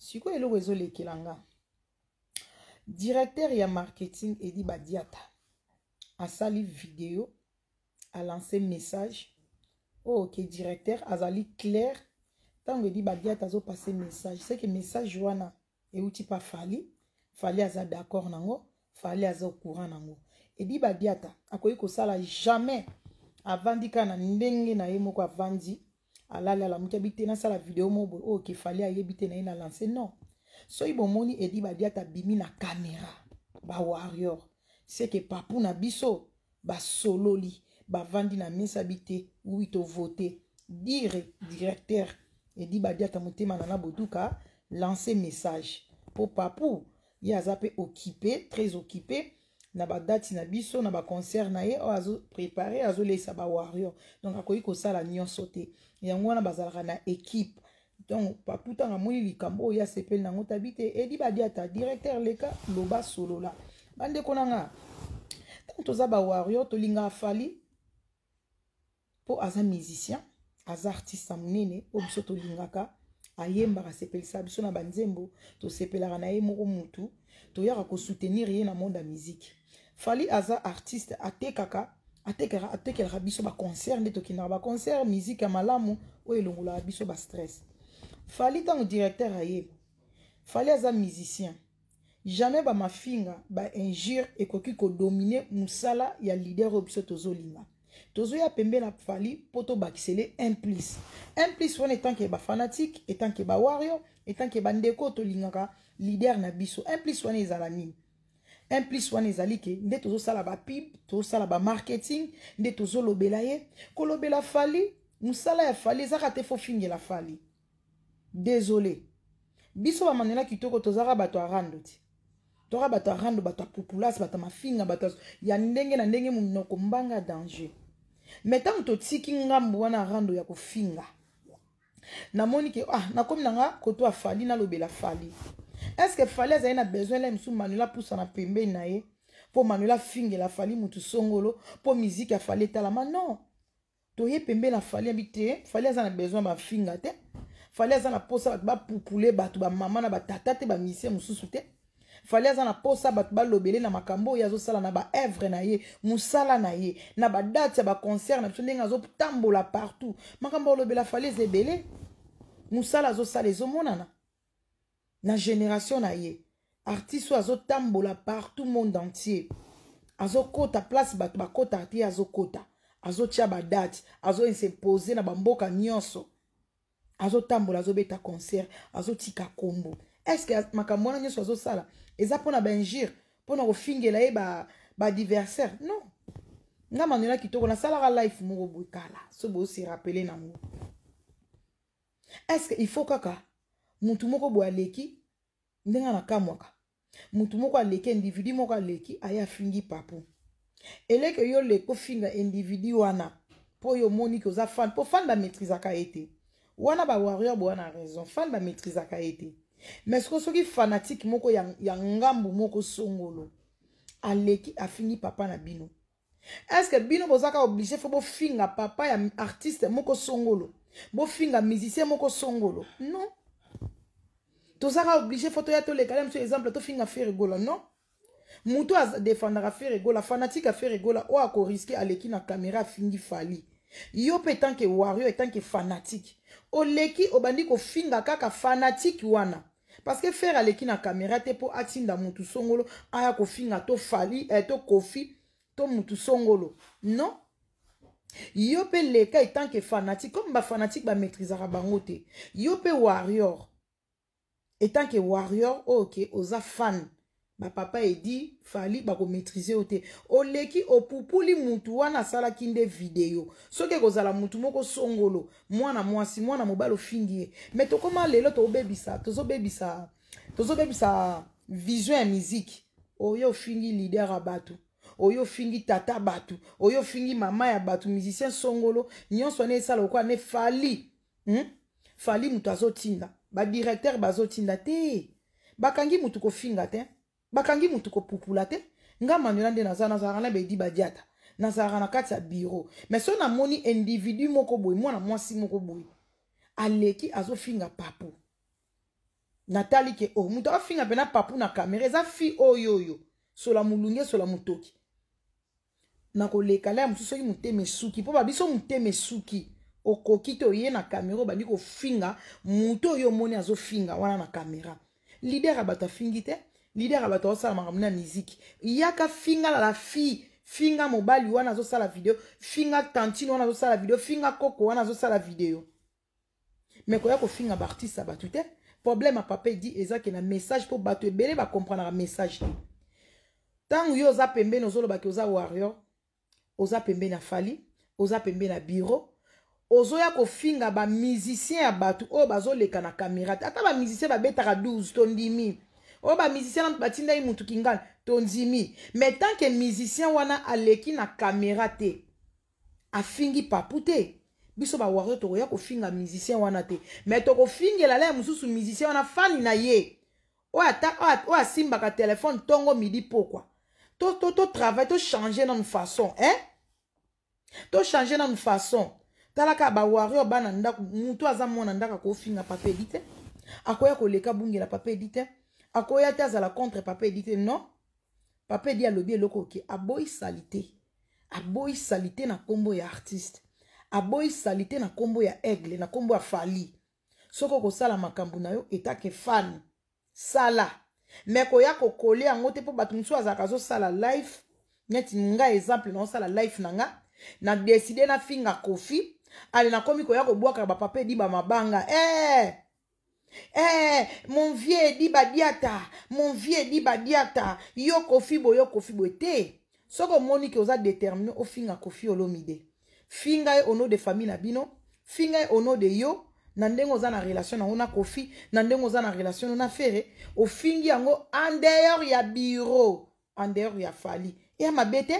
Sikoyo eloko ezolekela nga, directeur ya marketing Edi Badiata asali video, alance message oyo ke directeur azali clair. Ntango Edi Badiata azopase message, c'est que message wana euti pa Fally. Fally aza d'accord nango, Fally aza au courant nango. Edi Badiata akoki kosala jamais, avandi kaka na ndenge na ye moko, avandi, alali, alamuki, abi te nasala video moko boye oyo ke Fally ayebi te na ye na lance. Non, soki bomoni Edi Badiata abimi na caméra, bawarrior, c'est que papu na biso basololi, bavandi na mesa bi te oui, tovote dire directeur Edi Badiata motema na na boduka lance message mpo papu ye aza mpe occupé, très occupé na badate na biso, na baconcert na ye oyo azoprépare, azolesa bawarrior, donc akoki kosala nyonso te. Yango wana bazalaka na équipe. Donc papu, ntango amoni likambo oyo asepeli nango, tabi te Edi Badiata directeur leka, loba, solola. Bandeko na nga, ntango toza bawarrior, tolingaka Fally mpo aza musicien, aza artiste ya monene oyo biso tolingaka. Ayembaka, asepelisa biso na banzembo, tosepelaka na ye moko mutu, toyaka kosoutenir ye na monde ya musique. Fally aza artiste, atekaka, atekaka, atekelaka biso baconcert nde tokendaka baconcert, musique ya malamu oyo elongolaka biso bastress. Fally, ntango directeur aye, Fally aza musicien, jamais bamafinga, bainjure ekoki kodomine mosala ya leader oyo biso tozolinga. Tozoya pembe na Fally mpo tobakisele un plus. Un plus wana, etanke bafanatique, etanke bawarrior, etanke bandeko tolingaka leader na biso, un plus wana ezala nini? Un plus wana ezali ke nde tozosala bapub, tozosala bamarketing, nde tozolobela ye. Kolobela Fally, mosala ya Fally ezaka te fo fingela Fally. Désolé, biso bamanela kitoko, tozalaka bato ya rando ti, toka bato ya rando, bato ya populace, bato ya mafinga, bato ya ndenge na ndenge, monoko mbanga, danger. Mais ntango totiki ngambu wana rando ya kofinga, namoni ke ah, nakomi na nga koto ya Fally, nalobela Fally. Est ce que Fally azali na besoin la mosusu Manuel apusana pembeni na ye mpo Manuel afingela Fally mutu songolo mpo miziki ya Fally etalama? Non, toye pembeni na Fally, abi te Fally aza na besoin bafinga te. Fally aza na posa bato bapupule bato, bamama na batata te, bamisie mosusu te. Fally aza na posa bato balobele na makambo oyo azosala na baœuvre na ye, mosala na ye, na badate ya baconcert na biso, ndenge azotambola partout. Makambo alobela Fally eza ebele. Mosala azosala ezomonana na génération na ye. Artiste oyo azotambola partout, monde entier, azokota place bato bakotaka te, azokota, azotia badate, azoimpose na bamboka nyonso, azotambola, azobeta concert, azotika kombo. Est-ce makambo wana nyonso azosala eza mpona bainjure, mpona kofingela ye baadversaire? Non. Nga Manuela Kitoko nasalaka life moko boye kala, so bosi rappeler nango. Est ce que il faut kaka mutu moko boye aleki ndenge nakamwaka, mutu moko aleki, individu moko aleki, aye afingi papu eleke, yo leki ofinga individu wana mpo oyo omoniki oza fan? Mpo fan bamaîtrisaka ye te wana. Bawarrior boya na raison, fan bamaîtrisaka ye te. Mais siko soki fanatique moko ya ngambu moko songolo aleki, afingi papa na bino, est ce que bino bozaka obligé fo bofinga papa ya artiste moko songolo, bofinga musicien moko songolo? Non, tozaka obligé fo toya toleka na biso exemple, tofinga Ferre Gola? Non. Moto adefendaka Ferre Gola, fanatique ya Ferre Gola oyo akorisquer, aleki na caméra, afingi Fally, yo mpe tant que warrior, tant que fanatique, oleki, obandi kofinga kaka fanatique wana parce que Ferre aleki na caméra te mpo atinda mutu songolo aya kofinga to Fally, to Kofi to mutu songolo. Non, yo mpe leka etant que fanatique, comme bafanatique bamaîtrisaka bango te. Yo mpe warrior, etant que warrior oyo ke oza fan, bapapa Edi, Fally bakomaîtrise yo te, oleki, opupuli mutu wana asalaki nde video. Soki ekozala mutu moko songolo, mwana mwasi, mwana mobali, ofingi ye. Mais tokóma lelo tobebisa, tozobebisa, tozobebisa vision ya musique. Oyo ofingi leader ya bato, oyo ofingi tata bato, oyo ofingi mama ya bato, musicien songolo, nyonso wana esala lokola ne Fally, Fally moto azotinda, badirecteur bazotinda te. Bakangi mutu kofinga te, bakangi mutu kopupula te. Nga Manuela nde naza, nazalaka na bedi badiata, nazalaka na kati ya bureau. Mais so namoni individu moko boye, mwana mwasi moko boye aleki, azofinga papu. Natali ke oh, moto afinga mpena papu na kamera eza fi oyo oyo sola molunge sola motoki. Nakoleka la mosusu soki motema esuki, mpo babiso motema esuki okoki te oye na kamera obandi kofinga moto oyo omoni azofinga wana na kamera. Leader ya bato afingi te, leader ya bato azosala makambo na miziki. Yaka finga la fille, finga mobali wana azosala video, finga tantine wana azosala video, finga koko wana azosala video. Mais koya kofinga ba artiste ya bato te. Problème ya papa Edi eza ke na message mpo bato ebele bakomprenaka message te. Ntango yo oza pembeni ozolobaki oza warrior, oza pembeni ya Fally, oza pembeni ya bureau, ozoya kofinga ba musicien ya bato oyo bazoleka na kamera te. Ata ba musicien babetaka 12 tondimi, oyo ba musicien na batindaki mutu kingana tondimi, mais tant que musicien wana aleki na kamera te, afingi papu te, biso ba warrior tokoya kofinga musicien wana te, mais tokofingela la ya mosusu musicien wana fani na ye oyo ata oyo asimbaka telefone ntongo midi pokwa. To to to travail, to changer nanu façon, hein? To changer nanu façon. Talaka ba warrior bana ndako, mutu aza mwana ndako akofinga papa Edi te, akoya koleka bungela papa Edi te, akoya te azala contre papa Edi te. Non, papa Edi alobi eloko oke aboyi salité, aboyi salité na kombo ya artiste, aboyi salité na kombo ya Aigle, na kombo ya Fally. Soki okosala makambo na yo etake fan, sala, me koya kokole yango te, mpo bato mosusu azalaka azosala live neti nga exemple naosala live na nga na décide nafinga Kofi, ale nakomi koya kobwaka bapapa Edi bamabanga. Mon vieux Edi Badiata, mon vieux Edi Badiata, yo Kofi boye, yo Kofi boye te. Soki omoni ke oza déterminé ofinga Kofi Olomide, finga ye au nom de famille na bino, finga ye au nom de yo, na ndenge oza na relation nango na Kofi, na ndenge oza na relation na Ferre, ofingi yango en dehors ya bureau, en dehors ya Fally. Ya mabe te,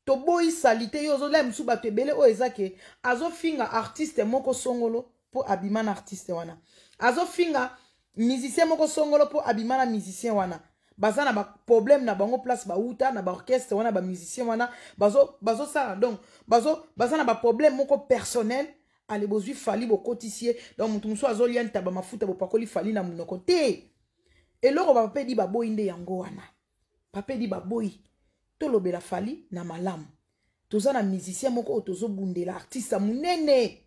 toboyi salité. Yo ozola mosusu bato ebele oyo eza ke azofinga artiste moko songolo mpo abima na artiste wana, azofinga musicien moko songolo mpo abima na musicien wana, baza na baproblème na bango place bauta na baorchestre wana, bamusicien wana bazosala donc baza na baproblème moko personnel. Ale bozwi Fally bokotisi ye, donc motu mosusu azolia ntaba mafuta bopakoli Fally na monoko te. Eloko bapapa Edi baboyi nde yango wana. Papa Edi baboyi tolobela Fally na malamu. Toza na musicien moko oyo tozobundela, artiste ya monene,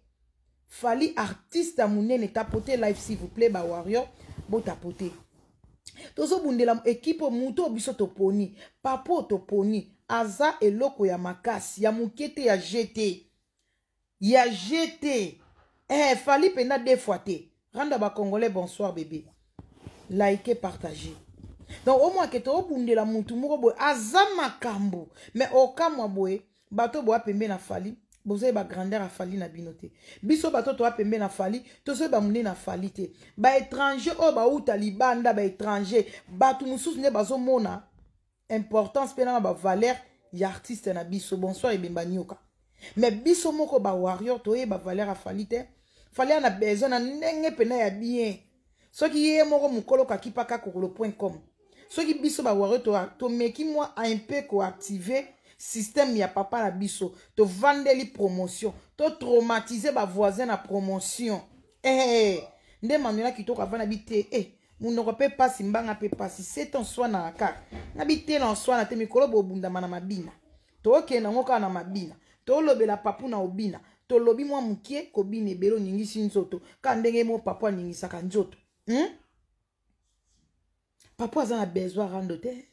Fally artiste ya monene. Tapote live s'il vous plaît, ba warrior botapote. Tozobundela équipe, moto oyo biso toponi, papa oyo toponi aza eloko ya makasi ya moke te, ya gt ya gt. Fally mpenza deux fois te. Randa bacongolais, bonsoir bébé, like, partager. Donc omwa ke tobundela mutu moko boye aza makambo, mais okamwa boye bato boya pembe na Fally, bozoyeba grandeur ya Fally na bino te. Biso bato toya pembe na Fally tozoyeba monene na Fally te. Baétranger oyo bauta libanda, baétranger, bato mosusu nde bazomona importance mpe na bavaleur ya artiste na biso. Bonsoir Ebemba Nyoka. Mais biso moko bawarrior toyeba valeur ya Fally te. Fally ana besoin na ndenge mpena ya bien. Soki ye moko mokolo kakipaka kokolo.com, soki biso bawarrior tomeki mwa un peu koactive système ya papa na biso, tovandeli promotion, totraumatize bavoisin na promotion. Nde Manuela kitoko avanda bi te. Monoko mpe pasi, mbanga mpe pasi, se tonswanaka kaka na bi te, na oswana te. Mikolo bobundama na mabina, tokende yango kaka na mabina, tolobela papu na obina, tolobi mwa mokie kobina ebele, oningisi nzoto kaka ndenge mo papu aningisaka nzoto, Papu aza na besoin rando te,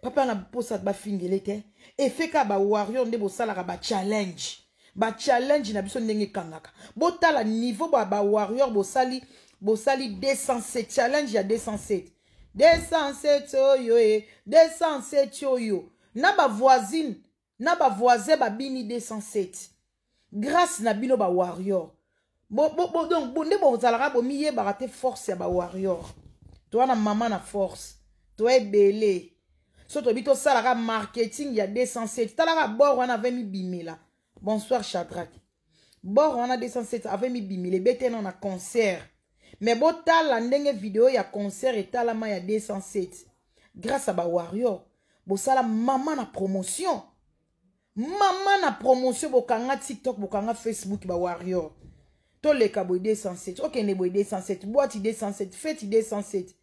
papa na posa bafingele te. Efe kaka bawarrior nde bosalaka bachallenge, bachallenge na biso ndenge ekangaka. Botala niveau ba bawarrior bosali, bosali 207 challenge ya 207, 207 oyo e 207 oyo na bavoisine na bavoisin babini 207 grâce na bino bawarrior. Donc nde bozalaka bomiyebaka te. Force ya bawarrior, toza na mama na force, toza ebele. So toyebi tosalaka marketing ya 207. Talaka bor wana ave mibimela. Bonsoir Shadrack. Bor wana 207 ave mibimela, ebete na concert, mais botala ndenge video ya concert etalama ya 207 grâce à bawarrior. Bosala mama na promotion, mama na promotion, bokanga TikTok, bokanga Facebook. Bawarrior. Toleka boye 207, okende boye 207, boîte 207, feti 207.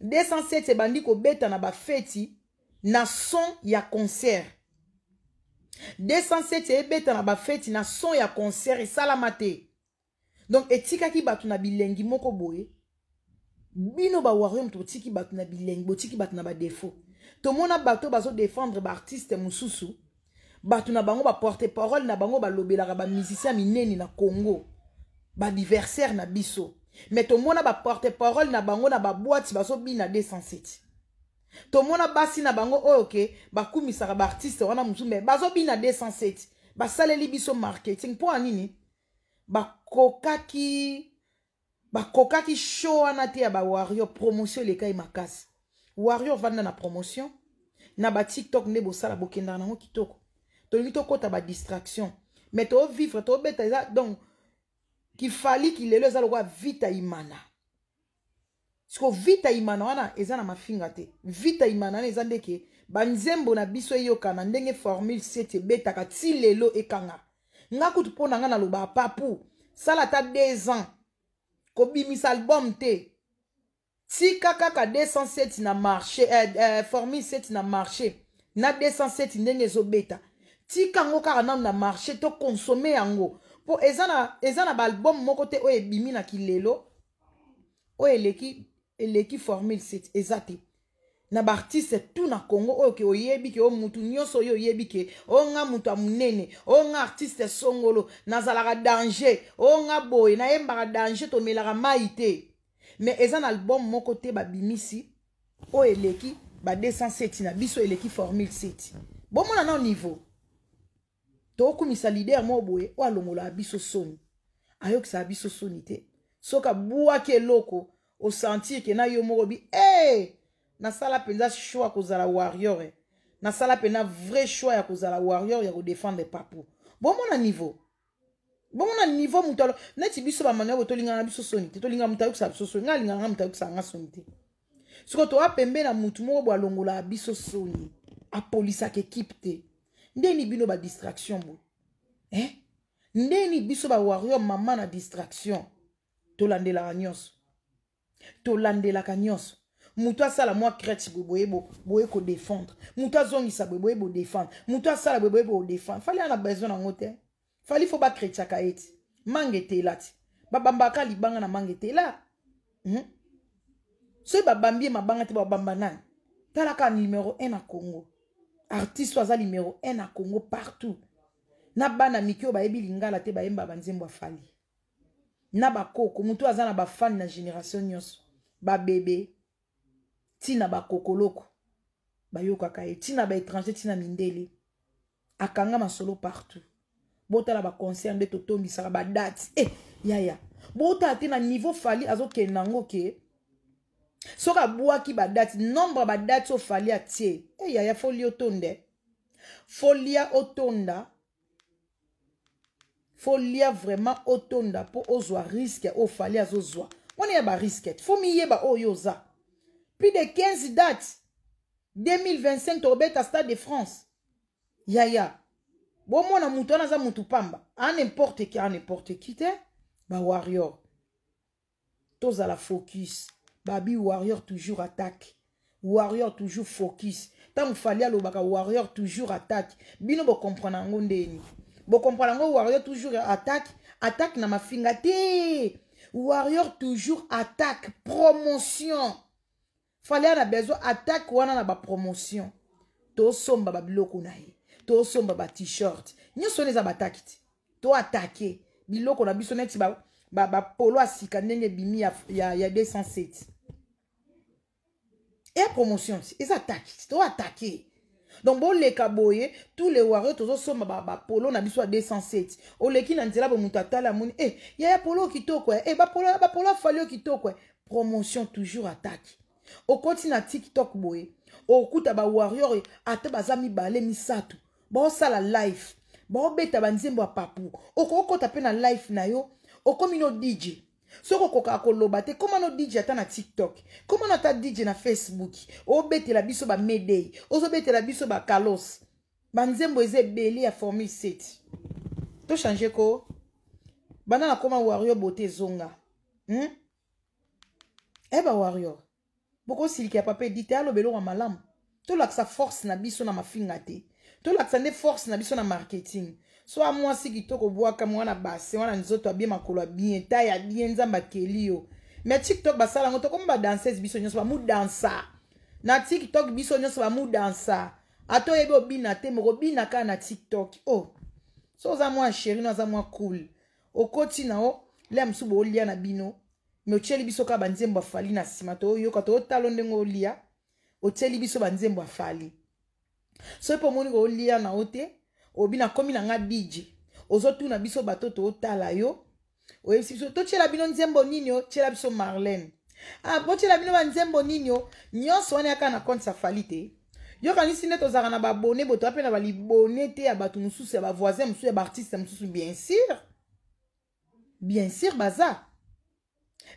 207 ebandi kobeta na bafeti na son ya concert. 207 ebeta na bafeti na son ya concert esalama te. Donc etikaki bato na bilengi moko boye. Bino ba warrior moto botiki bato na bilengi, botiki bato na ba défaut. Tomona bato bazo défendre ba artiste mosusu, bato na bango ba porte parole na bango balobelaka ba musicien minene na Congo, ba adversaire na biso. Mais tomona ba porte parole na bango na ba boîte bazo bina 207. Tomona basi na bango oyo ke bakumisaka ba artiste wana mosusu mais bazo bina 207. Basaleli biso marketing mpo nini? Bakokaki show wana te ya ba warrior, promotion elekai makasi. Warrior vanda na promotion na ba TikTok nde bosala bokendaka nango kitoko. Tolingi tokota ba distraction mais to vivre tobeta eza donc kifali kilelo eza lokola vita imana. Siko vita imana wana eza na mafinga te. Vita imana wana eza ndeke banzembo na biso eyokana ndenge formule 7 ebetaka ti lelo ekanga. Nga kutu mpo na nga naloba papu sala ata 2 ans kobimisa album te, tika kaka 207 na marché, formule 7 na marché na 207 ndenge ezobeta, tika yango kaka nanu na marché to consommer yango po eza na ba album moko te oyo ebimi na kilelo oyo eleki formule 7 eza te. Na ba artiste tout na Congo oyo ke oyebi ke o mutu nyonso oyo oyebi ke o nga mutu ya monene, o nga artiste songolo nazalaka danger, o nga boye nayembaka danger, tomelaka mai te. Mais eza na album moko te babimisi oyo eleki ba 207 na biso, eleki formule 7. Bomona na niveau tokumisa leader moko boye oyo alongolaka biso soni, ayokisaka biso soni te. Soki abwaki eloko osentir ke na yo moko bi hey! Nasala mpenza choix kozala warrior, eh. Nasala mpenza vrai choix ya kozala warrior ya kodefendre papu. Bomona niveau, bomona niveau moto alo neti biso bamano oyo tolingaka na biso soni te, tolingaka moto ayokisaka biso soni. Ngai alingaka nga moto ayokisaka nga soni te. Sikoyo toya pembe na motu moko boye alongolaka biso soni, apolisaka ekipe te. Ndeni bino ba distraction boye, eh? Ndeni biso ba warrior mama na distraction tolandelaka nyonso, tolandelaka nyonso. Moto asala mwa crèche boye boye boye kodefendre, moto azongisa boye boye bodefendre, moto asala boye boye bodefendre. Fali ana besoin nango te. Fali fo bakretiaka ye ti manga etela ti babambaka libanga na manga etela. Soki babambi ye mabanga te, babamba nani? Talaka numéro 1 na Congo, artiste oyo aza numéro 1 na Congo partout. Na bana mike oyo bayebi lingala te bayemba banzembo ya Fali, na bakoko moto aza na bafani na génération nyonso, babebe ntina bakokoloko bayokaka ye, ntina baétranger, ntina mindele, akanga masolo partout. Botala baconcert nde totondisaka badate. Eh, yaya, botala te na niveau Fali azokende yango ke soki abwaki badate, nombre ya badate oyo Fali atie. Eh, yaya, folia otonde, folia otonda, folia vraiment otonda mpo ozwa risque oyo Fali azozwa wana ya barisque. Fo miyeba oyo oza plus de 15 dates 2025 tobeta Stade de France. Yaya, bomona moto wana aza motu pamba, a n'importe qui, a n'importe qui te. Bawarrior tozala focus. Babi warrior toujours attaque, warrior toujours focus. Ntango Fali alobaka warrior toujours attaque, bino bokomprendre yango ndeni? Bokomprendre yango warrior toujours attaque, attaque na mafinga te, warrior toujours attaque promotion. Fali ana besoin attaque wana na bapromotion. Tosomba babiloko na ye, tosomba ba-t-shirt nyonso wana eza bataki ti toatake biloko na biso neti bapolo ya sika ndenge ebimi ya 207 eya promotion ti eza atake ti toatake. Donc boleka boye, tous les warriors tozosomba bapolo na biso ya 207. Oleki na nzela boye, moto atala amoni e yaya polo kitoko, e bapolo afali oyo kitoko. Promotion toujours attaque. Okoti na TikTok boye, okuta bawarrior ata baza mibale misato baosala live, baobeta banzembo ya papu. Okokota mpe na live na yo, okomi no DJ. Soki okokaka koloba te, koma no DJ ata na TikTok, koma no ata DJ na Facebook, obetela biso bamayday, ozobetela biso bakalos. Banzembo eza ebele ya formule 7. Tochange ko. Banda nakoma warrior beauté ezonga. Eh ba warrior. Bokosilika ya papa Eddy te, aloba eloko ya malamu. Tolakisa force na biso na mafinga te. Tolakisa nde force na biso na marketing. So a mwasi kitoko bwaka mwana base wana nzoto abie makolo ya bien, taille ya bien, Nzambe akeli yo. Mais TikTok basala yango tokomi ba danseuse biso nyonso ba mu dansa. Na TikTok biso nyonso ba mu dansa. Ata oyebi obina te, moko bina kaka na TikTok. Oh. So oza mwa chéri no aza mwa cool. Okoti na o, le mosusu bolia na bino. Mais otieli biso kaka banzembo ya Fally na nsima toyoka tootala ndenge olia. Otieli biso banzembo ya Fally. Soki mpo omoni kolia na yo te, obi nakomi na nga DJ. Ozotuna biso bato tootala yo. Oyebisi biso totiela bino nzembo nini o, tiela biso Marlène. Ah, botiela bino banzembo nini o, nyonso wana yaka na compte ya Fally te. Yokanisi nde tozalaka na babone boto ape na balibone te ya bato mosusu ya bavoisin mosusu ya baartiste mosusu, bien sûr. Bien sûr baza.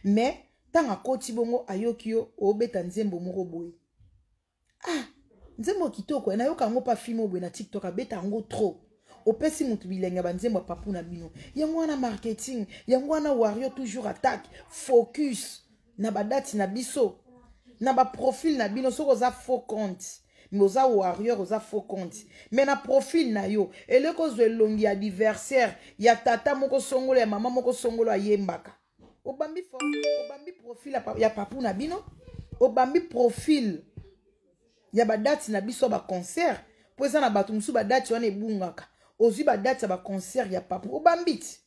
Mais ntango akoti bongo ayoki yo obeta nzembo moko boye. Ah, nzembo kitoko, nayoka yango pa film boye na TikTok abeta yango trop. Opesi mutu bilenge ya banzembo ya papu na bino. Yango wana marketing, yango wana warrior toujours attaque, focus na ba date na biso, na ba profil na bino. Soki oza faux compte, mais oza warrior, oza faux compte, mais na profil na yo eleko ozwa elongi ya adversaire ya tata moko songolo ya mama moko songolo ayembaka. Obambi fo, obambi profil ya papu na bino, obambi profil ya ba date na biso ba concert, po eza na bato mosusu ba date wana ebungaka. Ozwi ba date ya ba concert ya papu, obambi ti.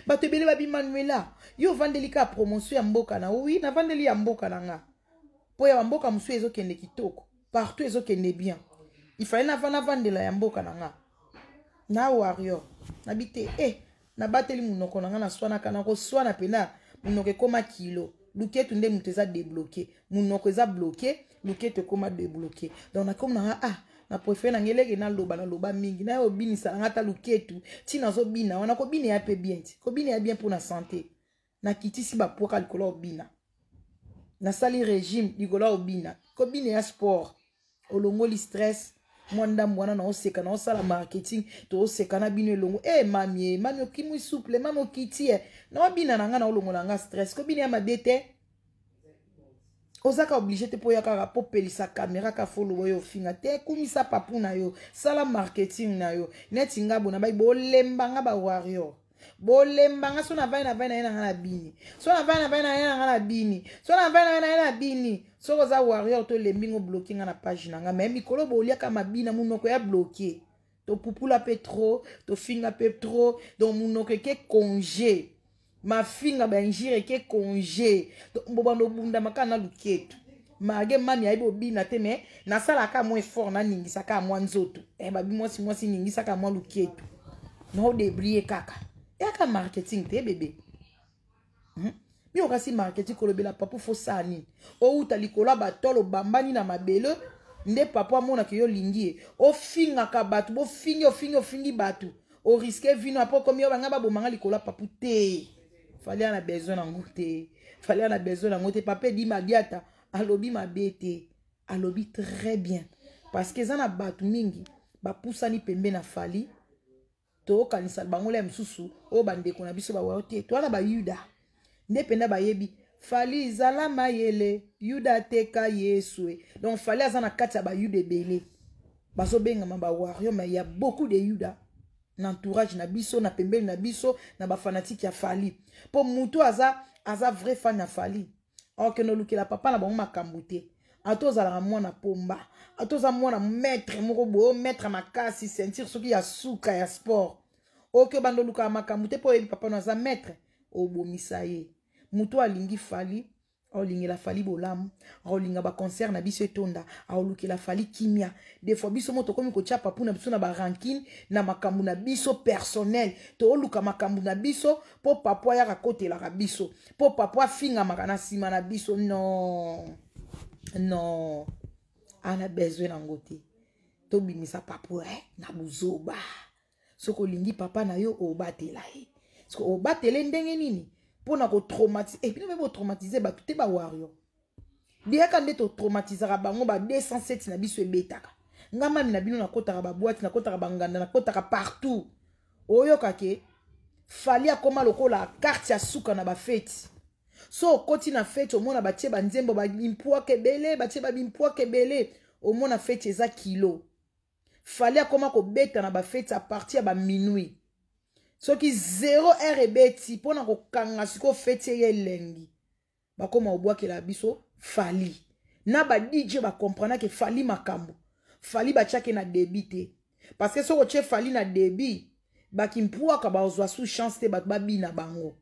Bato ebele babi Manuela, yo ovandeli kaka promotion ya mboka na oui, navandeli ya mboka na nga. Po ya mboka mosusu ezokende kitoko, partout ezokende bien. Il fallait navanda vandela ya mboka na nga. Na warrior, nabi te, nabateli monoko na nga na swanaka, na koswana pena monoko ekoma kilo. Luketu nde moto eza débloqué, monoko eza bloqué, luketu ekoma débloqué. Donc nakomi na nga, ah, na préféré na ngeleke naloba, naloba mingi, naye obinisa na nga ata luketu, ti nazobina wana, kobina ya pe bien ti, kobina ya bien mpona santé. Nakitisi bapwaka likolo ya obina, nasali régime likolo ya obina, kobina ya sport, olongoli stress. Mwa ndambo wana naoseka, naosala marketing, tooseka na bino elongo. Mami, mami okimwi souple, mami okiti, naobina na nga, naolongola nga stress. Kobina ya mabe te, ozaka obligé te mpo ya kaka po pelisa caméra ka folo oyo ofinga te, kumisa papu na yo, sala marketing na yo. Neti nga bona bai bolemba nga ba warrior, bolemba nga so na vai na vai na ye na nga na bini, so na vai na vai na ye na nga na bini, so na vai na vai na ye na bini. Soki oza warrior to lembi ngo bloqué nga na page na nga, mais mikolo boliaka mabina munoko ya bloqué, topupula pe trop, tofinga pe trop, donc munoko eke congé, mafinga ba injure eke congé, bobanda obundama kaka na luketu. Malgré mami ayebi obina te, mais nasalaka mwa effort, naningisaka mwa nzoto. Babi mwasi mwasi ningisaka mwa luketu, na odébrouiller kaka. Eyaka marketing te bébé. Bino kasi marketing kolobela papu fo sala nini? Outa likolo ya batolo obambani na mabele nde papu amonaka yo olingi ye. Ofingaka bato, bofingi, ofingi, ofingi bato, oriske vino apo okomi yo banga babomanga likolo ya papu te. Fally ana besoin nango te, Fally ana besoin nango te. Papa Eddy Madiata alobi mabe te, alobi très bien, parce que eza na bato mingi bapusani pembe na Fally, tokanisa bango la mosusu oyo bandeko na biso bawayo te, towana bayuda nde mpenza bayebi Fally zala mayele, yuda teka Yesu. Donc Fally aza na kati ya bayuda ebele bazobengama ba warrior, mais il y a beaucoup de yuda na entourage na biso, na pembeni na biso, na bafanatike ya Fally. Po mutu aza vrai fan ya Fally, okende olukela papa na bango makambo te. Ata ozalaka mwana pomba, ata oza mwana maître moko boye, maître makasi ceinture soki ya suka ya sport, oke obanda olukaka makambo te mpo oyebi papa no aza maître, obomisa ye. Mutu alingi Fally, aolingela Fally bolamu, aolinga baconcert na biso etonda, aolukela Fally kimia. Des fois biso mo tokomi kotia papu na biso na barankine na makambo na biso personnel, tooluka makambo na biso mpo papu ayaka kotelaka biso, mpo papu afingamaka na nsima na biso. Non, non, ana besoin nango te. Tobimisa papu na buzoba. Soki olingi papa na yo, obatela ye. Soki obatele ndenge nini mpona kotraumatize, bino mpe botraumatize bato te, bawario deyaka nde totraumatisaka bango. Ba 207 na biso ebetaka nga mami na bino, nakotaka baboite, nakotaka banganda, nakotaka partout. Oyoka ke Fally akoma lokola carte ya suka na bafeti. So okoti na feti, omona batie banzembo babimpwaka ebele, batie babimpwaka ebele, omona feti eza kilo. Fally akoma kobeta na bafeti à partir ya baminuit. Soki 0 heure ebeti mpona kokanga sikoyo feti eye elengi, bakoma kobwakela biso Fally. Na ba DJ bacomprendre ke Fally makambo. Fally batiake na débit te, parce que soki otie Fally na débit, bakimpwaka bazwa su chance te, bato babina bango,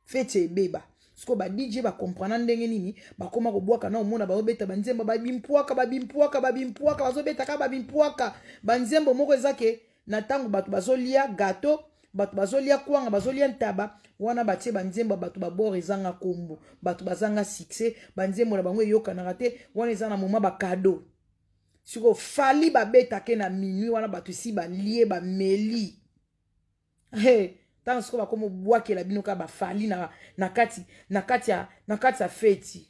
feti ebeba. Sikoyo ba DJ bacomprendre ndenge nini bakóma kobwaka na omona bazobeta banzembo babimpwaka, babimpwaka, babimpwaka, bazobetaka babimpwaka. Banzembo moko eza ke na ntango bato bazolia gâteau, bato bazolia kwanga, bazolia ntaba wana, batie banzembo ya bato babor ezanga nkombo, bato bazanga succès, banzembo na bango eyokanaka te. Wana eza na moma bakado. Sikoyo Fally babetake na minuit wana, bato esi balie, bameli. Hey, ntango sikoyo bakoma obwakela bino kaka baFally na kati ya feti,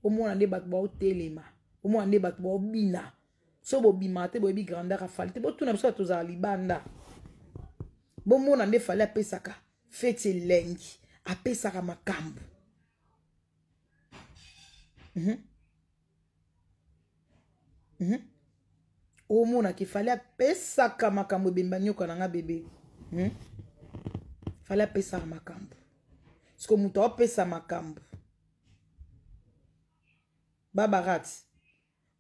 omona nde bato baotelema, omona nde bato baobina. So bobimaka te, boyebi grandeur ya Fally te. Botuna biso, tozala libanda, bomona nde Fally apesaka feti elengi, apesaka makambo. Omonaka Fally apesaka makambo ebemba nyoka na nga bebe, Fally apesaka makambo. Siko moto aopesa makambo, babarat,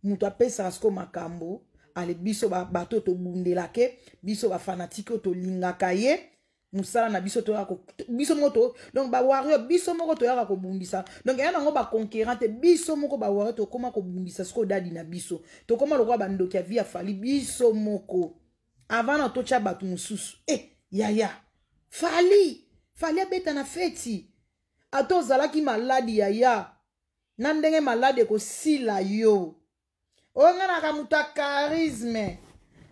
moto apesaka siko makambo ale. Biso bato oyo tobundelake, biso bafanatiques oyo tolingaka ye, mosala na biso toyaka biso moko to, donc bawarrior, biso moko toyaka kobundisa. Donc eya nango baconquérant te, biso moko bawarrior tokóma kobundisa sikoyo dadi na biso, tokóma lokola bandoki ya vie ya Fally. Biso moko avant na totya bato mosusu. E yaya, Fally, Fally abeta na feti. Ata ozalaki maladi, yaya, na ndenge maladi ekosila yo. Oyo nga naka moto ya charisme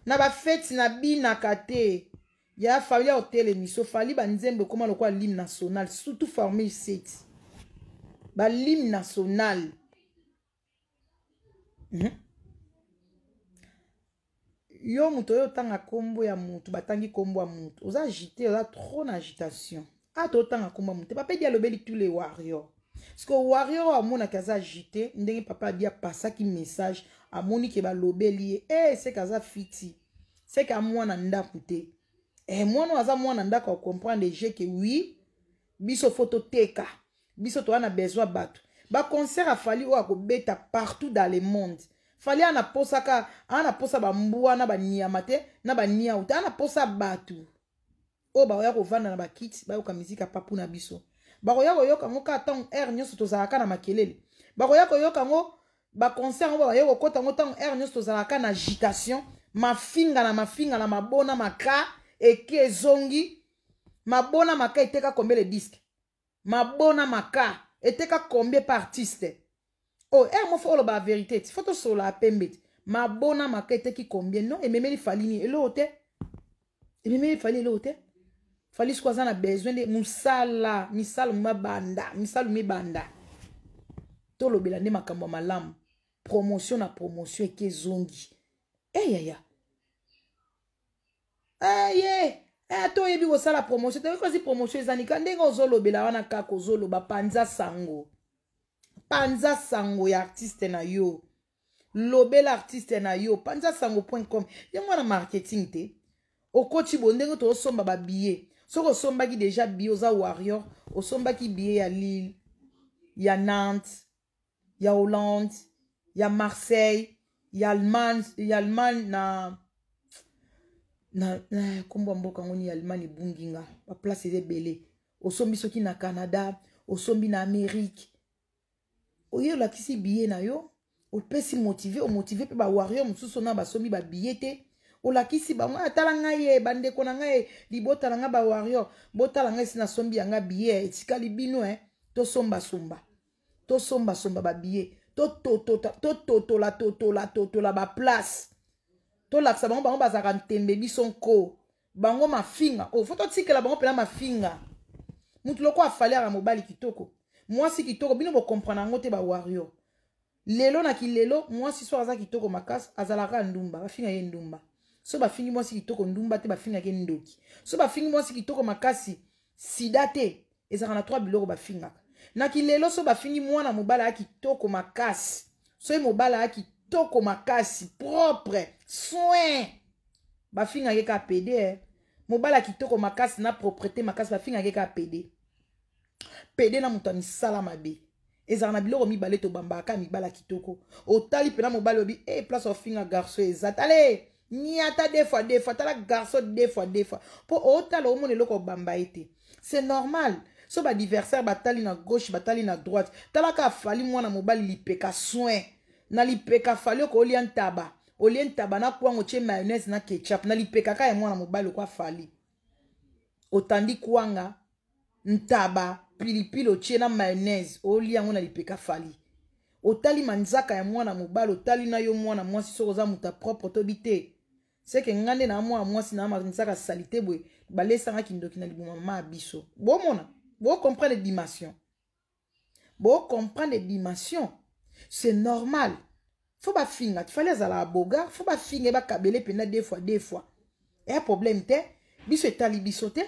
na bafeti, nabinaka te. Ya Fally ya otelemiso Fally, banzembo ekóma lokola l'hymne national, surtout formule 7, bal'hymne national. Yo moto oyo otanga nkombo ya motu, batangi nkombo ya motu, oza agité, oza trop na agitation. Ata otanga nkombo ya motu te, papa Edi alobeli tous les warriors. Parce que warrior oyo amonaki aza agité, ndenge papa Adi apasaki message, amoni ke balobeli ye e, seke aza fiti, seke amwana ndako te. E mwana oyo aza mwana ndako acomprendre je ke oui, biso fo toteka, biso toza na besoin bato. Baconcert ya Fally oyo akobeta partout dans le monde, Fally ana posaka, ana posa bambwa na banyama te, na baniau te, ana posa bato oyo bakoya kovanda na bakiti, bayoka miziki ya papu na biso. Bakoya koyoka yango kaka ntango heure nyonso tozalaka na makelele. Bakoya koyoka yango, baconcert yango, baye kokɔta yango ntango heure nyonso tozalaka na agitation, mafinga na mafinga na mabona maka eke ezongi. Mabona maka eteka combien le disque? Mabona maka eteka combien par artiste? Oh, heure mo fo oloba vérité ti, fo tosolola pembe ti. Mabona maka eteki combien? Non, ememeli Fally nini? Eloko te. Ememeli Fally eloko te. Fally siko aza na besoin nde mosala, misalo mabanda, misalo mibanda. Tolobela nde makambo ya malamu. Promotion na promotion eke ezongi. Eyaya, eye ata oyebi kosala promotion te, kasi promotion ezani ka ndenge ozolobela wana kaka ozoloba. Panza sango, panza sango ya artiste na yo, lobela artiste na yo, panza sango.com. Yango wana marketing te. Okoti bo ndenge tozosomba babillet. Soki osombaki déjà billet, oza warrior, osombaki billet ya Lille, ya Nantes, ya Hollande, ya Marseille, ya Allemagne, ya Allemagne na nkombo ya mboka yango ni ya Allemagne ebungi nga, baplace eza ebele. Osombi soki na Canada, osombi na Amérique, oye olakisi billet na yo, opesi motive, omotive mpe bawarrior mosusu na basombi babillet te. Olakisi bango: "Atala ngai ye, bandeko na ngai, libota na ngai, bawarrior, botala ngai, esi nasombi yanga billet, etikali bino e tosombasomba, tosombasomba babillet, tototola totola totola baplace, tolakisa bango." Bango bazalaka ntembe, biso nko bango mafinga oyo fo totikela bango mpena mafinga. Mutu loko aFally aka mobali kitoko, mwasi kitoko, bino bocomprendre yango te. Bawarrior lelo na kilelo, mwasi so aza kitoko makasi, azalaka ndumba, bafinga ye ndumba. So bafingi mwasi kitoko ndumba te, bafingaki ndoki. So bafingi mwasi kitoko makasi, Sida te, ezalaka na trois biloko bafingaka. Na kilelo so bafingi mwana mobali aya kitoko makasi. Soki mobali aya kitoko makasi, propre, soin. Bafingaka ka PD. Eh. Mobali ya kitoko makasi na propreté makasi bafingaka ka PD. PD na moto ya misala mabe. Ezalaka na biloko mibale tobambaka mibala kitoko. Otali pena mobali obi, eh place ofinga garçon eza. Tale, niata deux fois deux fois, tala garçon deux fois deux fois. Po otala omona eloko obamba ye te. C'est normal. So ba adversaire batali na gauche, batali na droite. Tala ka Fally mwana mobali lipeka soin. Na lipeka Fally oko olia ntaba. Olie ntaba na kwango tie mayonnaise na ketchup. Na lipeka ka ya mwana mobali kwa Fally. Otandi kwanga ntaba pilipili otie na mayonnaise olia yango na lipeka Fally. Otali manzaka ya mwana mobali, otali na yo mwana mwasi soko oza moto propre tobi te. Seke nga nde na mwana mwasi na manzaka salite boye balesanga kindoki na libuma mama ya biso. Bomona, bo comprendre dimension. Bo comprendre dimension. C'est normal. Faut ba finga, Fally azala bogar, faut ba finga ba kabele pena deux fois deux fois. Et un problème te, biso etali biso te.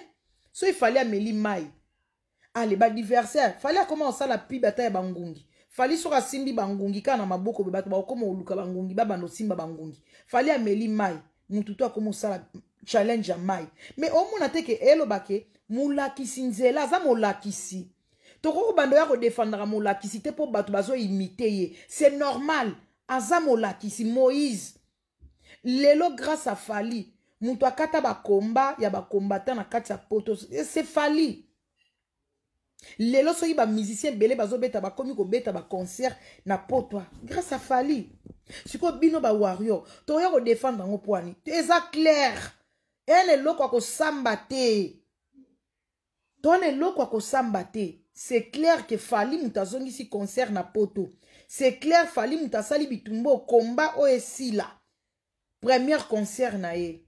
So il fallait ameli mai. Allez ba adversaire, fallait comment osala pi bata ya bangungi. Fally soka simbi bangungi kana maboko be bato ba koma oluka bangungi ba bando simba bangungi. Fally ameli mai, mutu to akoma osala challenge ya mai. Mais omona te ke elobake molakisi nzela aza molakisi. Toko bando ya ko défendre molakisi te po bato bazo imiter ye. C'est normal. Aza molakisi Moïse. Lelo grâce à Fally, mutu akata ba combat ya ba combattant na kati ya poto. C'est Fally. Lelo soki ba musicien belé bazo beta ba komi ko beta ba concert na poto grâce à Fally. Siko bino ba warrior, to ya ko défendre ngo poani. Eza clair. Ene loko ko samba te. Tone loko ko samba te. C'est clair que Fally mutu azongisi concert na poto. C'est clair Fally mutu asali bitumbo combat oyo esila. Premier concert na ye.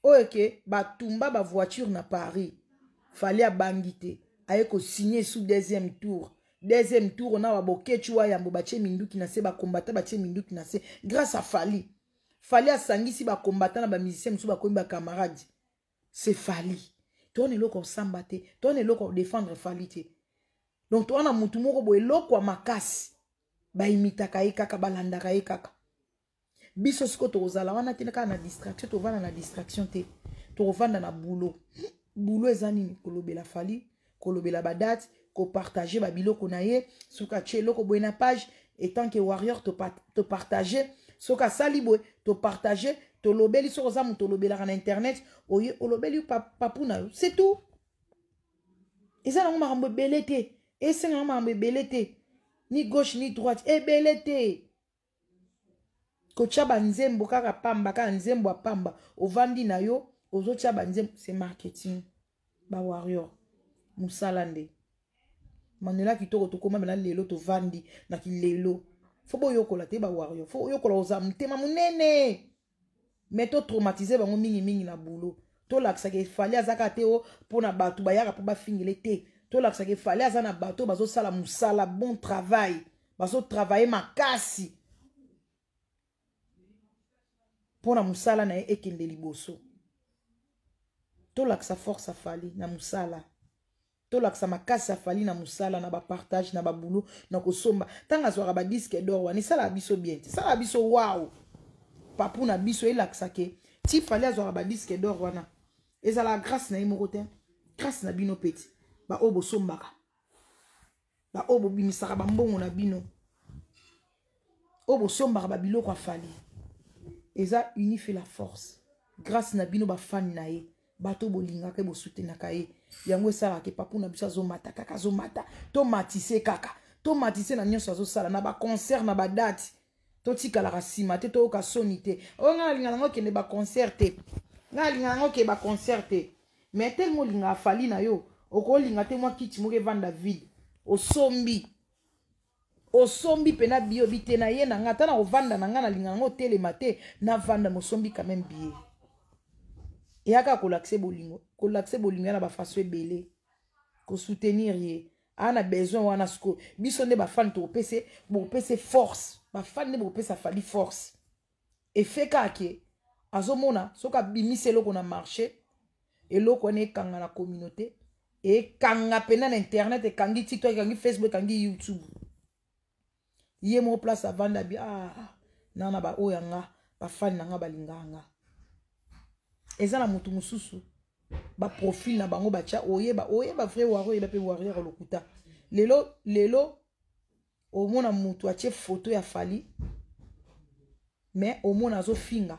Oyo ke batumba ba voiture na Paris. Fally abangi te. Aye ko signer sous deuxième tour. Deuxième tour na wa bokechu wa yambo batie minduki na se ba combattant batie minduki na se grâce à Fally. Fally asangisi ba combattant na ba musicien musu ba komi ba camarades. C'est Fally. Tone eloko samba te, tone eloko défendre Fally te. Donc toi na mutu moko bo eloko makasi. Ba imitaka ye kaka balandaka ye kaka. Biso siko tozala wana te kaka na distraction, tovanda na distraction te. Tovanda na boulot. Boulot eza nini? Kolobela Fally, kolobela ba date, ko partager ba biloko na ye, soka tie eloko boye na page et tant que warrior to partager, soka sali boye to partager, to lobeli soko za muto lobelaka na internet, oye olobeli papu na yo, c'est tout. Eza nango makambo ebele te, esenga nango makambo ebele te, ni gauche ni droite, ebele te. Kotia ba nzembo kaka pamba, kaka nzembo ya pamba, ovandi na yo, ozotia ba nzembo, c'est marketing. Ba warrior, musala nde. Manuela kitoko tokoma mena lelo tovandi na kilelo. Faut boyokola te ba warrior, faut yokola oza motema munene. Mais to traumatiser bango mingi mingi na boulot. To lakisaka Fally azaka te o pona bato bayaka po bafingele te. To lakisaka Fally aza na bato bazo sala musala bon travail, bazo travailler makasi. Pona musala na ye ekende liboso. To lakisa force Fally na musala. To lakisa makasi Fally na musala na ba partage na ba boulot na kosomba. Tanga zwaka ba disque d'or wana sala biso bien. Sala biso wow. Papu na biso elakisa ke ti Fally azwaka ba disque d'or wana. Ezala grâce na ye moko te. Grâce na bino petit. Ba oyo bosombaka. Ba oyo bobimisaka ba mbongo na bino. Oyo bosombaka ba biloko ya Fally. Eza uni fait la force. Grâce na bino ba fan na ye. Bato bolingaka bosutenaka ye. Yango esalaka ke papu na biso azomata kaka azomata. To matise kaka. To matise na nyonso azosala na ba concert na ba date. Totikalaka nsima te, toyoka soni te. Oyo nga nalinga nango okende ba concert te. Nga nalinga nango okende ba concert te. Mais tellement olinga Fally na yo, okolinga te mwa kiti moko evanda vide. Osombi. Osombi pena bio bite na ye na nga ata na kovanda na nga nalinga nango otelema te, navanda mosombi quand même billet. Eyaka kolakise bolingo, kolakise bolingo ya na ba façon ebele. Ko soutenir ye. Ana besoin wana siko biso nde ba fan topese, bopese force. Ba fan nde bopesa Fally force. Effet kake azomona soka bimisi eloko na marché, eloko wana ekanga na communauté, Ekanga mpena na internet, ekangi TikTok, ekangi Facebook, ekangi YouTube. Ye moko place avanda bi, ah, na baoyo ya nga, bafani na nga balingaka nga. Eza na motu mosusu, baprofil na bango batya, oyeba, oyeba vrai warrior, oyeba mpe warrior lokuta. Lelo lelo omona motu atie foto ya Fally, mais omona azofinga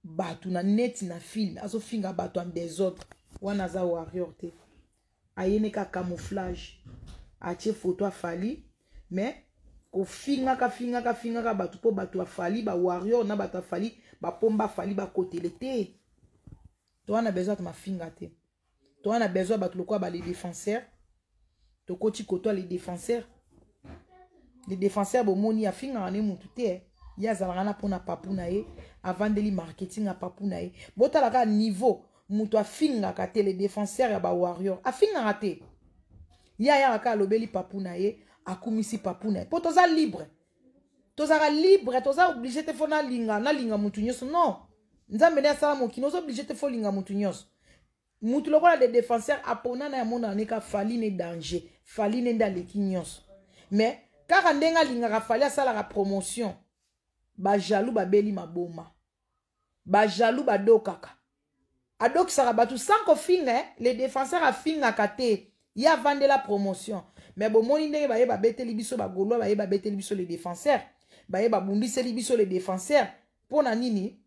bato na neti na film, azofinga bato en désordre. Wana aza warrior te. Ayene ka camouflage, atie foto ya Fally, mais kofingaka, fingaka, fingaka bato, mpo bato ya Fally, bawarrior na bato ya Fally, bapomba Fally, bakotele te. Toza na besoin bato mafinga te. Toza na besoin bato lokola bale défenseur. Tokoti kotoa les défenseurs. Les défenseurs, bomoni, afingaka ne mutu te. Ye azalaka na mpona papu na ye, avandeli marketing ya papu na ye. Botala kaka niveau, moto afingaka te. Les défenseurs ya bawarrior afingaka te. Ye ayaka kaka, alobeli papu na ye, akumisi papu na ye, mpo toza libre, tozalaka libre, toza obligé te faut nalinga, nalinga mutu nyonso. Non, Nzambe nde asala mokili. Oza obligé te faut olinga mutu nyonso. Mutu lokola de défenseur apona na ya monana neka Fally ne danger, Fally ne nde aleki nyonso. Mais kaka ndenge alingaka Fally, asalaka promotion, bajaloux babeli maboma, bajaloux badokaka, adokisaka bato sans kofinga. Eh? Les défenseurs afingaka te, ye avandela promotion. Mais bomoni ndenge baye babeteli biso bagaulois, baye babeteli biso les défenseurs, baye babundiseli biso les défenseurs. Mpo na nini?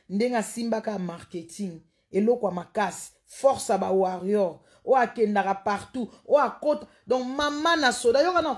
Ndenge asimbaka marketing, eloko ya makasi, force ya bawarrior oyo akendaka partout, oyo akota. Donc mama na soda, yoka na